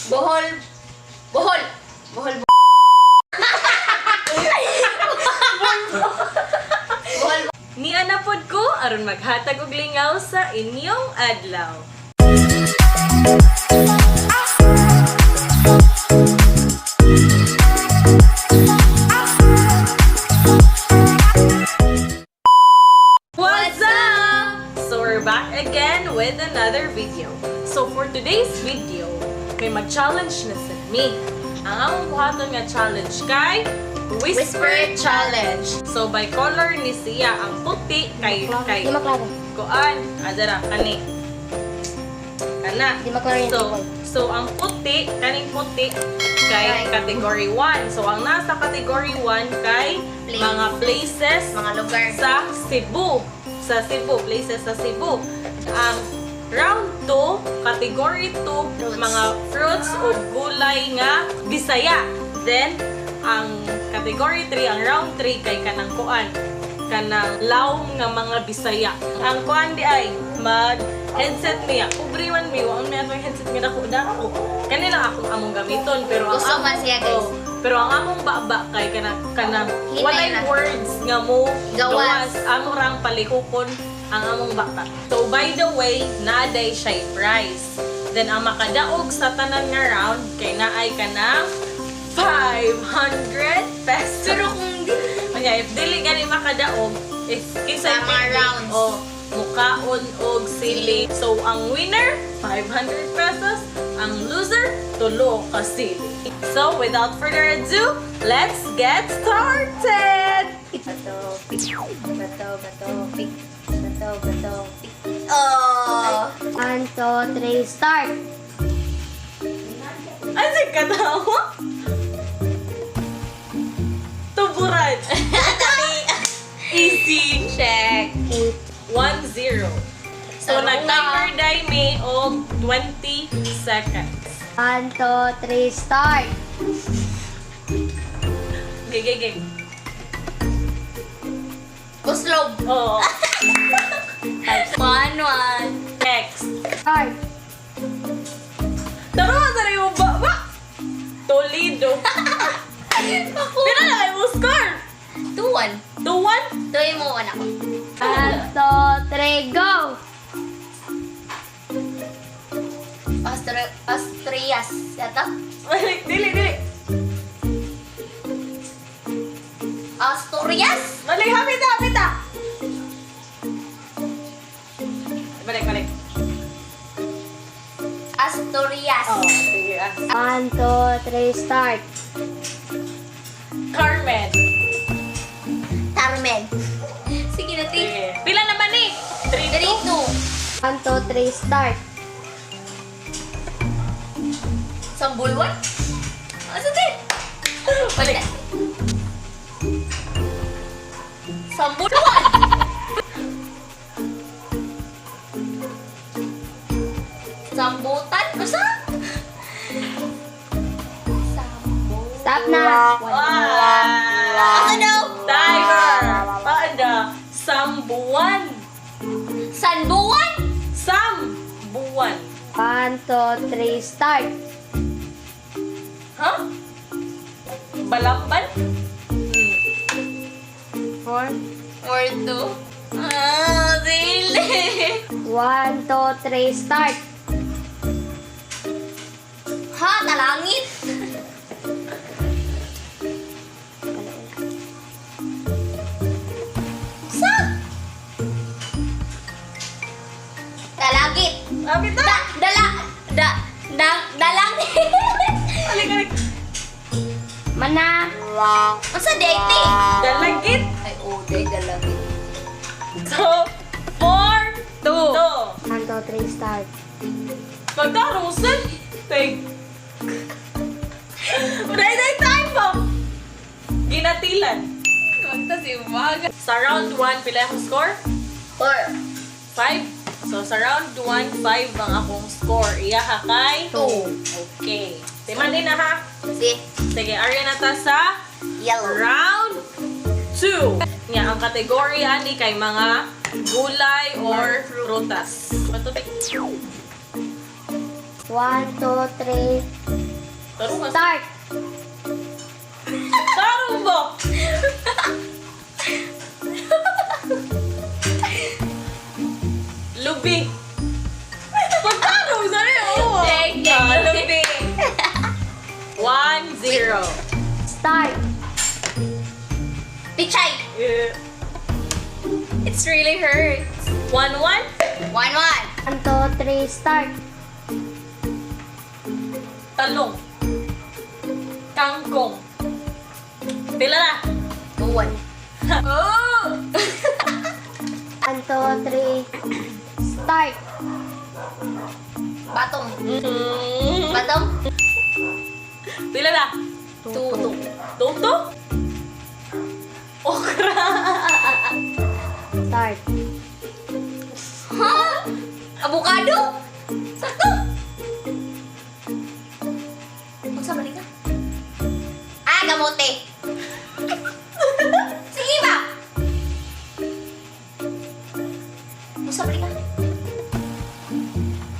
Bohol. Bohol. Bohol. Bohol. Nia na pod ko aron maghatag og lingaw sa inyong adlaw. What's up? So we're back again with another video. So for today's video, kay mag-challenge na sa me. Ang among buhaton nga challenge kay Whisper Whisper Challenge. So by color ni siya ang puti kay kay Di maklaro. kuan adara kani. Kana. Di maklaro yung So table. so ang puti kaning puti kay Right. category 1. So ang nasa category 1 kay Place. mga places Mga lugar. sa Cebu. Sa Cebu, places sa Cebu. Ang round 2, category 2, Fruits. mga fruits o gulay nga Bisaya. Then, ang category 3, ang round 3 kay kanang kuan, kanang lawom nga mga Bisaya. Ang kuan di ay mag headset niya. Pobre man mi, wa man mi atong headset nga dako dako. Kani lang akong among gamiton pero ang Gusto man among- siya, guys. Oh, pero ang among baba kay kanang kanang Hinay walay na. words nga mo Gawas. gawas amo rang palihukon ang among bata. So by the way, naaday siya prize. Then ang makadaog sa tanan nga round kay naay ka ng 500 pesos. Pero kung di. Kanya, if dili gani makadaog, if kinsay Sa mga pili, rounds. oh, mukaon og sili. So ang winner, 500 pesos. Ang loser, tulo ka sili. So without further ado, let's get started! Bato, pick. Bato, bato, pick. Bato, bato, pick. Oh. 1, 2, 3, start! Ay, sige katawa? Tuburan. Easy. Check. 8. 1-0. So, Tarunga. nag-timer die me og 20 seconds. 1, 2, 3, start! Gig, gig, gig. Kuslob. Oo. 1-1. Next. Start! Tarunga sa rin mo ba? Ba? Toledo. Pila na kayo mo score? 2-1. 2-1? Tuloy mo 1 ako. 1, 2, 3, go! Astrias. Yata? Balik, dili, dili. Asturias? Balik, hapit na, hapit na. Balik, balik. Asturias. Oh, sige ah. 1, 2, 3, start! Carmen. Carmen. Sige na, te. Sige. Pila naman ni? 3, 3-2. 1, 2, 3, start! Sambulwan? Asa te? Balik. Sambulwan! Sambutan? Basta? Sambu... Stop na! Wow! Asa daw? Tiger! Paanda? Sambuan. Sanbuwan? Sambuan. 1, 2, 3, start! Huh? Balamban? 4. 4-2. Ah, dili. 1, 2, 3, start! Ha, talangit. Sa? Talangit. Apit na! Da, dala, da, da, dalangit. Alik, alik. Mana! Unsa date? Dalagit. Ay, oh, day dalangit. So, 4, 2. 1, 2, 3, start! Pagkarusan. Take. Day, day, time po. Ginatilan. Magta si Umaga. Sa round 1, pila akong score? 4. 5. So, sa round 1, 5 ang akong score. Iya ka kay? 2. Okay. Timan din na ha. Si Sige, arya na ta sa yellow. round 2. Nga, ang kategory ani kay mga gulay or prutas. Matupik. One, two, three, Tarong nga. start! Tarong ba? Lubi. Pagtarong sa rin. Oo. Thank you. Ah, lubi. 1-0. Start! Pichay. Yeah. It's really hurts. 1-1. 1-1. One, two, three, start! Talong. Kangkong. Pila na? 2-1. Oh! One, two, three, start! Batong. Batong. Pila na? 2-2. Toto? Okra. Start! Ha? Avocado? Sakto. Unsa ba ka? Ah, kamote. Sige ba? Unsa ba ka?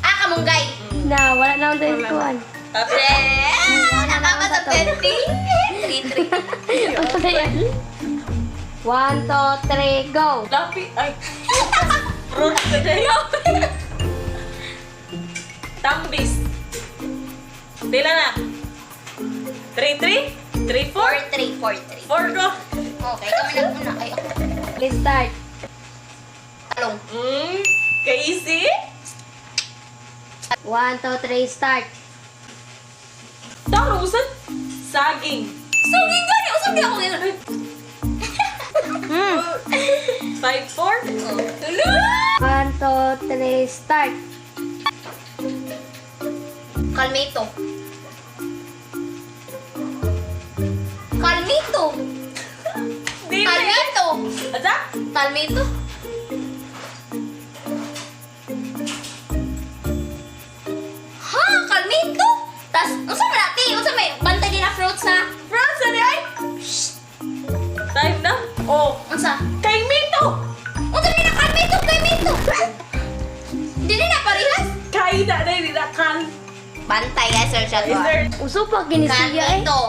Ah, kamunggay. Na, wala na akong tayo kuhan. Tapos, Eh, nakama sa 20. 3-3. Ano ba yan? One, two, three, go! Lapi. Ay. Fruit ka dyan. Tambis. Pila na? 3-3? 3-4? 4-3, 4-3. 4 ko. Okay, kami nag-una. Ay, ako. Let's start! Talong. Ka-easy. One, two, three, start! Tarusan. Saging. Saging gani! Usap di ako ngayon. 5-4? Tulo! One, two, three, start! Kalmito. Kalmito. Dili. Kalmito. Asa? Kalmito. Ha? Kalmito? Tas, unsa man ati? Unsa may bantay din na fruits ha? Fruits na ay. Time na. Oh. Unsa? Kay Mito. Unsa may na kalmito? Kalmito. Dili na parehas. Kay na na na kal. Bantay guys, sir siya. Is there? Uso pa ginisiya eh. Kalmito.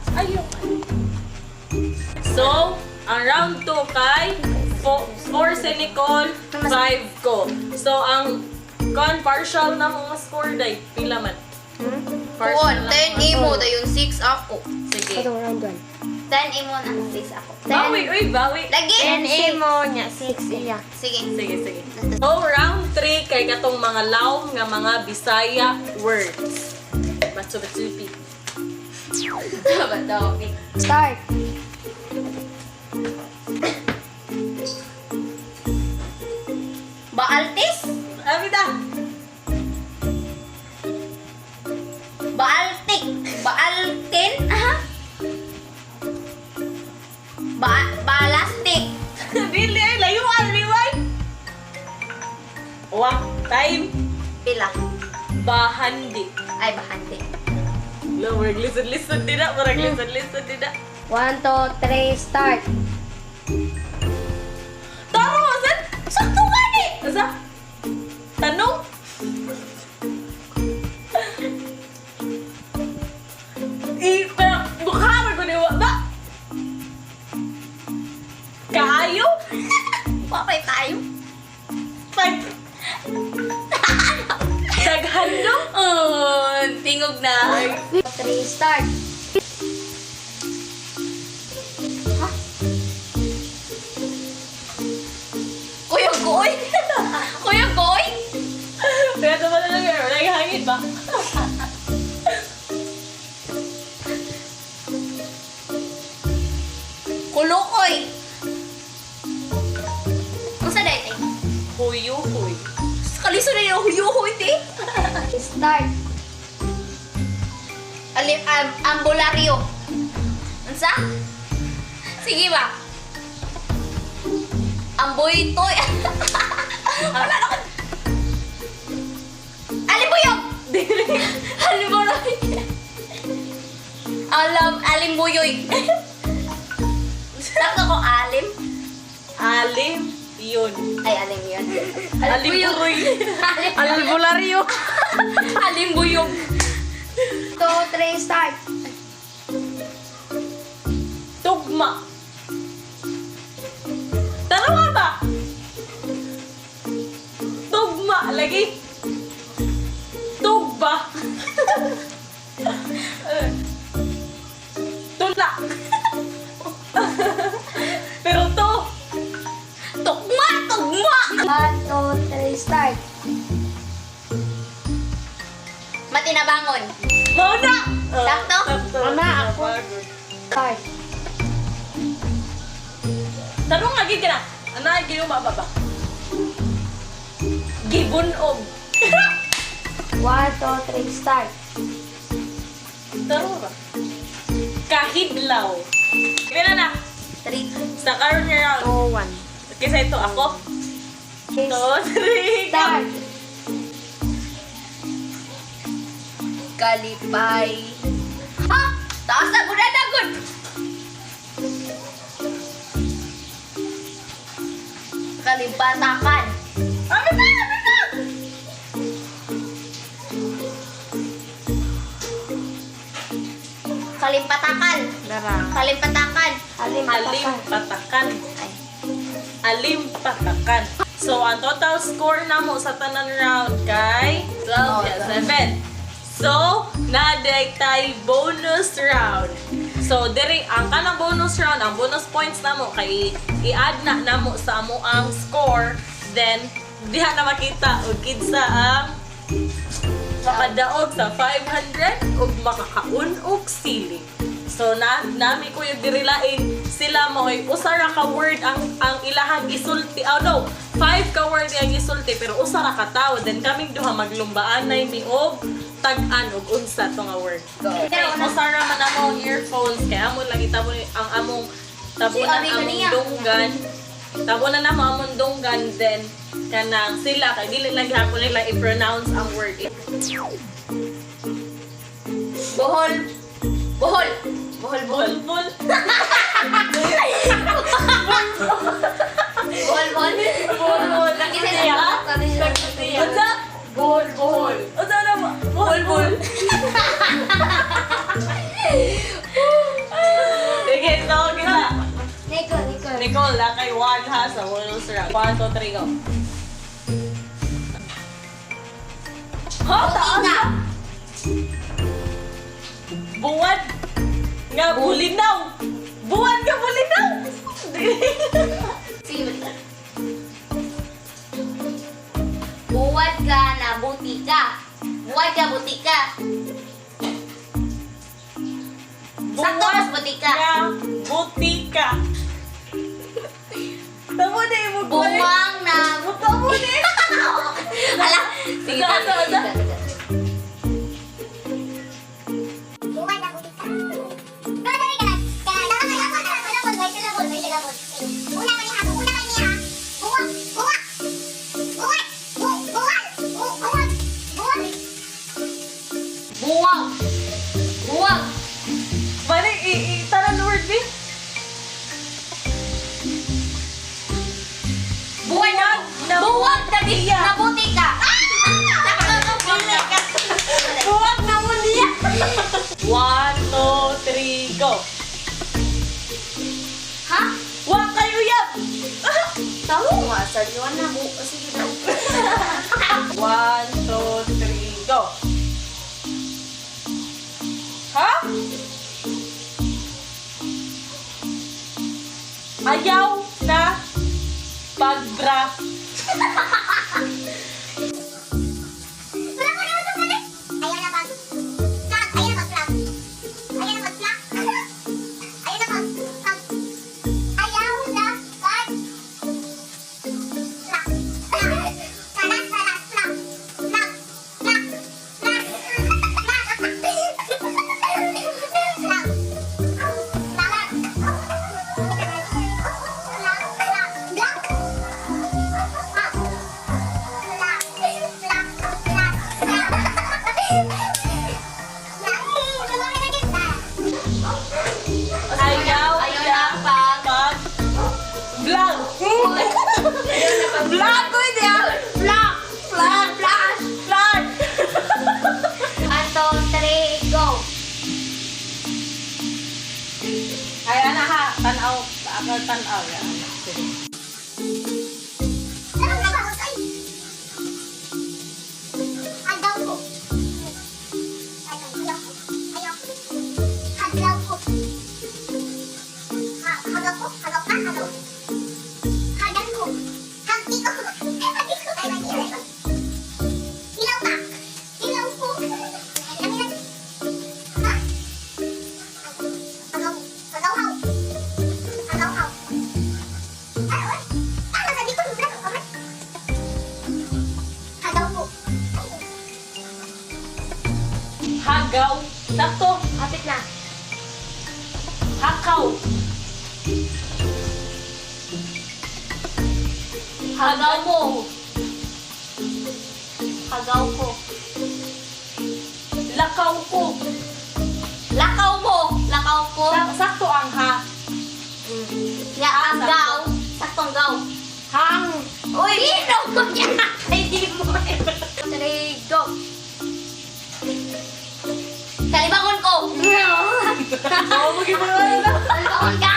Ayaw. So, ang round 2 kay 4 si Nicole, 5 ko. So, ang con partial na mga score day, pila man? One, na. 10 imo, dayon 6 ako. Sige. Itong round one. 10 imo na, 6 ako. Bawi, uy, bawi. Lagi! imo niya, six iya. Sige. Sige, sige. So, round 3 kay katong mga lawm nga mga Bisaya words. Batsu-batsupi. Tama, Start! Baaltis? Amita! Baaltik? Baaltin? Aha. Ba balastik? Dili, ay, layuan, liway! Wa, time. Pila. Bahandi. Ay, bahante. Lo, murag lisod-lisod din na. Murag lisod-lisod din na. One, two, three, start! Taro, asan? Sakto gani! Asa? Tanong? Eh, pero mukha ra ko ni wa ba? Kaayo? Papay tayo. Pag... Daghan no? Oh, tingog na. Three, start! Kuya Goy? Kuya Goy? Kaya naman na lang yun. Wala yung hangin ba? Kulukoy. Unsa dahil eh? Huyuhoy. Kaliso na yung huyuhoy, te. Start! Ali, ambularyo. Unsa? Sige ba? Amboy toy. Wala na ko. Alimbuyog! Alimbuyoy. Alam, alimbuyoy. Sakto ko alim. Alim. Yun. Ay, aling yun. Alimburoy. Albularyo. Alimbuyog. 2, 3, start. Tugma. Tanawa ba? Tugma lagi. Tugba. Tula. Pero to, Tugma, tugma. 1, 2, 3, start. Matinabangon. mao na. Sakto? Sakto. Mama, ako. Start. Tanong nga gid ka na. Ana gid ba ba? Gibunog. 1, 2, 3, start. Taro ba? Kahidlaw. Pila na? 3. Sa karon nga round. 2, 1. Kaysa ito ako. 2, 3, go! Start. Kalipay. Ha? Taas na gud na gud. Kalimpatakan. Abi na! Abi na! Kalimpatakan. Kalimpatakan. Alimpatakan. Ay. Alimpatakan. So, ang total score na mo sa tanan round kay 12 yeah, 7. So, naday tay bonus round. So, diri ang kanang bonus round, ang bonus points namo kay i-add na namo sa amo ang score, then diha na makita og kinsa ang makadaog sa 500 ug makakaon og sili. So na nami ko yung dirilain sila mo'y usa ra ka word ang ilahang gisulti. Oh no, five ka word ang gisulti pero usa ra ka tawo, then kaming duha maglumbaanay mi og tag-an og unsa to nga word. Kay usa ra man among earphones kay amo lang itabo ang among tabunan Si Abi among kaniya. dunggan. Tabunan na mo among dunggan, then kanang sila kay dili lang gihapon nila i-pronounce ang word. Bohol. Bohol. Bohol, bohol. Bulbul. Bohol, bohol. Bohol, bohol. Isa na. Unsa? Bohol, bohol. Unsa na ba? Bohol, bohol. Sige, so kita. Nicole, Nicole. Nicole, lakay 1 ha sa bonus round. 1, 2, 3, go. Ha? Taas Butika. Buwan nga bulinaw. Buwan nga bulinaw. Sige, balik. Buwad ka na butika. Buwad ka butika. Sakto mas butika. Nga butika. Tamo na yung buwan. Buwang na Tamo na yung Ala. Sige, Unsa, sige, unsa, sige, sige. Buwang. Buwang. Bali, tanan word ni. Buwag na na buwag na butika. na butika. Sakto to butika. Buwag na mo niya. 1, 2, 3, go. Ha? Wa kayo yab. Tawo nga, sir. Yuan na. Sige na. 1, 2, 3, go. Ha? Ayaw na pagbra. tanaw ya. Sige. Ano na ba? Ay! Hagaw ko. Ay, ayaw ko. Ayaw ko. Hagaw ko. Hagaw ko. Hagaw ka. Hagaw. Hagaw ko. Hagdi ko. Hagdi ko. Ay, ay, ay, ay. Hilaw ka. Hilaw ko. Ay, ay, ay. Ha? Hagaw. Hagaw, haw. Hagaw, haw. Ay, ay. Ah, nasa likod mo lang. Okay. Hagaw ko. Hagaw. Sakto. Kapit na. Hakaw. Hagaw mo. Hagaw ko. Lakaw ko. Lakaw mo. Lakaw ko. Sakto ang ha. Ya, ang gaw. Saktong gaw. Hang. Uy, dito ko niya. Ay, di mo. Three, go. Kalibangon ko. Oh, magibang na. Kalibangon ka.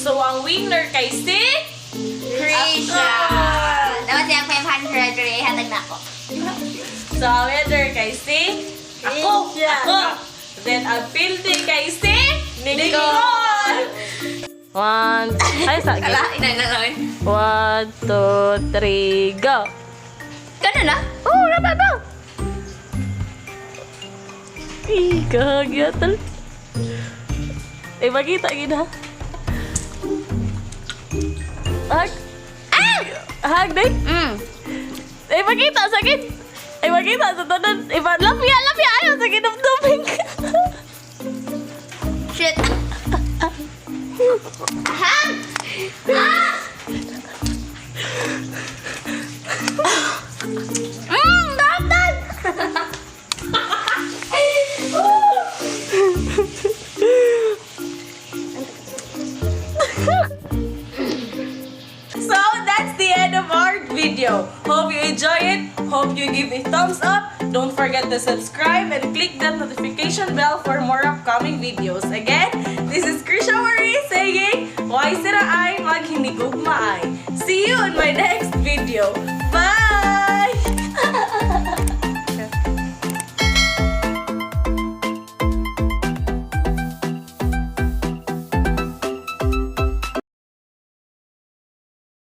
So, ang winner kay si Krisha. Dapat siya 500 rin. Hatag na ako. So, ang winner kay si ako. Krisha. Ako. Then, ang pildi kay si Nicole. One. Ay, sa Ala, ina na lang. One, two, three, go. Ganun na? Oh, raba ba? Ih, kahagyatal. Eh, makita gina. Hag. Ah! Hag, day. Eh, makita, sakit. Eh, makita sa tanan. Eh, lapya, lapya. Ayaw, sakit ng tubig. Shit. Ha? Ah! Dapat! So that's the end of our video. Hope you enjoy it. Hope you give a thumbs up. Don't forget to subscribe and click that notification bell for more upcoming videos. Again, this is Krisha Marie saying, "Why sira ay maghinigugma ay." See you in my next video. Bye!